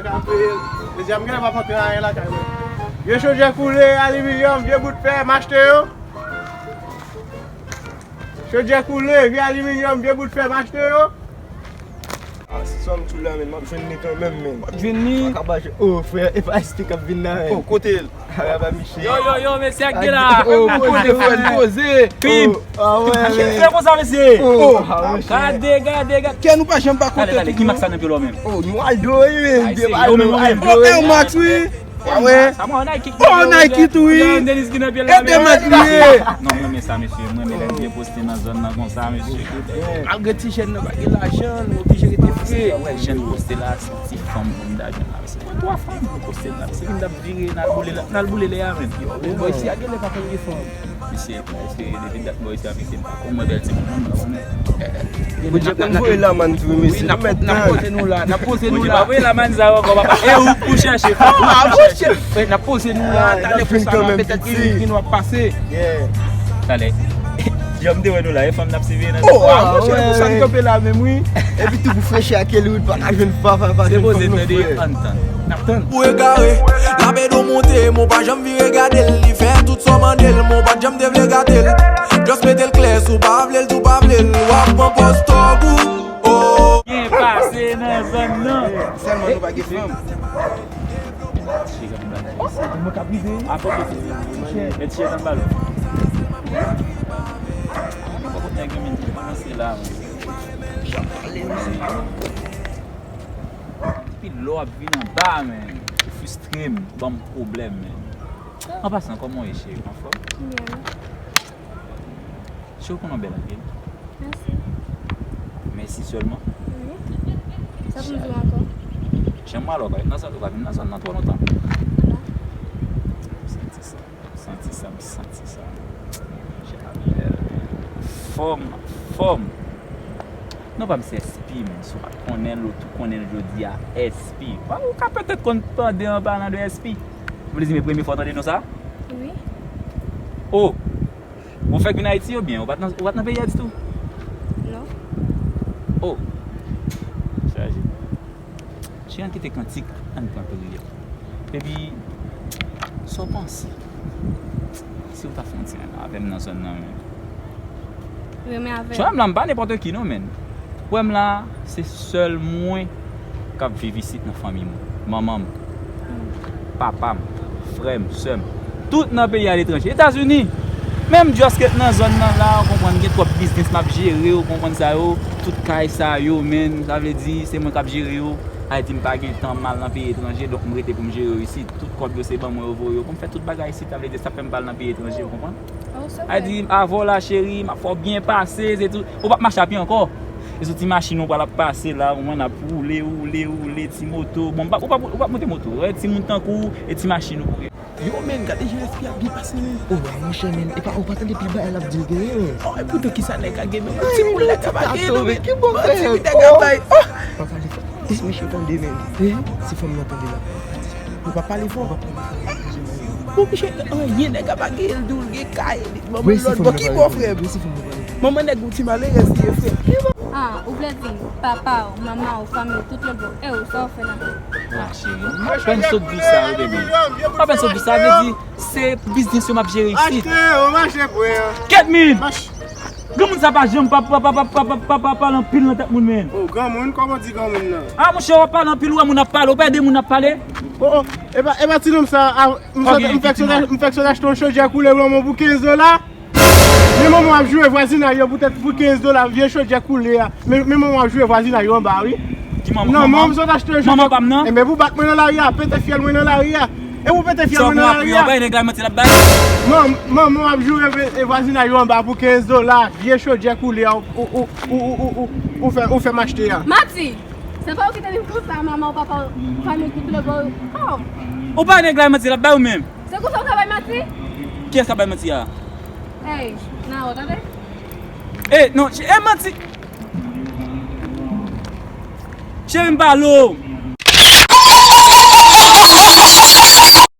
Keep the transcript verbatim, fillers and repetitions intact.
Dezyèm gen pa pantre anyen lakay mwen. Vye chodyè koule, aliminyòm, vye bout fè, m achte yo. Chodyè koule, vye aliminyòm, vye bout fè, m achte yo. Ah, si sòm tou la, men, m ap jwenn li kanmenm, men. W ap jwenn li? Mwen ka pa jwenn. Oh, frè, e pa S P k ap vin la, men. Oh, kote l? Araba Michel. Yo, yo, yo, mesye ak de la. Oh, poze, frè, poze. Pim. Oh, ah, wè, men. Fè konsa, mesye. Oh, ah, wè, gade, gade, gade. Kè nou pa janm pa kontan. Talè, talè, ki mak sa nan pye w menm? Oh, nou al do, wi, men. Ay, se yo menm, yo menm. Oh, Air Max, wi. Ah, wè. Sa mwen, Nike. Oh, Nike tou, wi. Denis ki nan pye l la, e de mak li ye. Non, mwen renmen sa, mesye. Mwen renmen lè l byen poste nan zòn nan konsa, mesye. Malgre ti jèn nan pa gen lajan, nou oblije rete fre. Wè, jèn poste la, se yon ti fanm pou m ta jwenn la, mesye. Mwen twa fanm pou poste la, mesye. Ki m t ap vire, n al boule la, n al boule lè a, menm. Yo, bòy, si a gen lè pa konn gen fanm. Mesye, mesye, depi dat bòy, si a mesye, m pa konn mwen bèl timoun, non, m pa konnen. Bondye konn voye lamann tou, mesye. N ap poze nou la, n ap poze nou la. Bondye pa voye lamann sa yo ankò, papa. E ou k pou chache fanm. Ah, bondye. N ap poze nou la, talè konsa la, petèt gen youn ki nou ap pase. Talè. Jan m te wè nou la, e fanm n ap siveye nan. Oh, ah, monchè, pou sa n kanpe la menm, wi. Epi tou pou freche ak Kelly, wi, pa ka jwenn fa, fa, pa jwenn fanm non, frè. Ann tann. N ap tann. Ou egare, labedo monte, men w pa janm vire gade l. Li fè tout sa w mande l, men w pa t janm te vle gade l. Just mete l klè, si w pa vle l, si w pa vle l, w ap pran pòz tòg ou. Oh. Byen pase nan zòn nan. Sèlman nou pa gen fanm. Mwen k ap rive, wi. Met tiyèt anba l. Fòk nèg yo menm ki panse la, men. Depi lè w ap vin anba, men, ou fristre m, ban m pwoblèm, men. An pasan, kòman w ye, cheri? Anfòm? Byen. Cheri, w konnen w bèl anpil. Mèsi. Mèsi sèlman. Wi. Sa pou m di w ankò? Janm wè alò, nan sa, ou pa vin nan zòn nan twò lontan. M santi sa, m santi sa, m santi sa. Chabèl. Fòm, fòm. Non pa m se S P, men si w pa t konnen l, ou tou konnen l jodi a, S P. Ou ka petèt konn tande an palan de S P. Vle di, men premye fwa w tande non sa? Wi. Oh! Ou fèk vin Ayiti oubyen ou pa t nan, ou pa t nan peyi a ditou? Non. Oh! Chaje. Cheri, ann kite kantik, ann pran peryòd. Epi, sa w panse? Si w ta fè yon ti renmen avè m nan zòn nan, men. Renmen avè m? Cheri, m la, m pa nenpòt ki non, men. Wè m la, se sèl mwen k ap viv isit nan fanmi m. Manman m, papa m, frè m, sè m, tout nan peyi aletranje. Etazini! Menm just ke nan zòn nan la, ou konprann, gen twòp biznis m ap jere, ou konprann sa yo, tout kay sa yo, men, sa vle di, se mwen k ap jere yo. Ayiti, m pa gen tan m al nan peyi etranje, donk m rete pou m jere yo isit. Tout kòb yo, se ban mwen yo voye yo. Pou m fè tout bagay isit, sa vle di, sa fè m pa al nan peyi etranje, ou konprann? Ayiti, avè w la, cheri, m ap fè w byen pase, se tou. Ou p ap mache a pye ankò. E sou ti machin ou pral ap pase la, ou konprann, ap woule, woule, woule, ti moto. Bon, ou p ap, ou p ap, ou p ap monte moto. Wè, timoun tankou w, e ti machin ou pou gen. Yo, men, gade jan S P ap byen pase, men. Oh, monchè, men, e pa, ou pa tande pil bagay l ap di l genyen, men. Oh, e poutan kisa nèg la gen, men? Ti boul nèg la pa gen, non, men. Ki bon, frè? Ti nèg la bay. Oh! Pa pale fò. Dis mesye tande, men. Si fanm nan tande la. Ou pa pale fò. Bon, misye, anyen nèg la pa gen, l di w l gen kay, li manman lòt bò. Ki bò, frè m? Manman nèg ou ti malerèz li ye, frè. Ah, ou vle di papa w, manman w, fanmi w, tout lòt bò. E ou, sa w fè la? Ah, cheri, m apèn sot di w sa, wi, baby. M apèn sot di w sa, vle di, se biznis yo m ap jere isit. Achte yo, mache pran. Kèt min! Granmoun sa pa janm pa, pa, pa pale anpil nan tèt moun, men. Oh, granmoun, kòman w di granmoun nan? Ah, monchè, w ap pale anpil, ou wè moun ap pale, ou pa ede moun ap pale? Oh, oh, e pa, e pa ti nonm sa, ah, m fèk sot, m fèk sot achte yon chodyè koule pou manman pou kenz dola. Men manman w ap joure vwazinay yo poutèt pou kenz dola, vye chodyè koule a. Men, men manman w ap joure vwazinay yo anba, wi. Ki manman? Non, manman m sot achte yon chodyè. Manman pa m nan? Enben, pou bat mwen nan lari a, pete fyèl mwen nan lari a. E pou pete fyèl mwen nan lari a. Sa w ap pran, nèg la manti l ap bay? Manman, manman w ap joure vwazinay yo anba pou kenz dola, vye chodyè koule a, ou, ou, ou fè, ou fè m achte a. Manti! Se pa ou ki te di m konsa, manman w, papa w, fanmi w, tout lòt bò. Oh! Ou pa nèg la manti l ap bay ou menm? Se konsa w ka bay manti? Kiyès k ap bay manti a? Ey, nan ou tande? Ey, non, e manti. Cheri m pale w.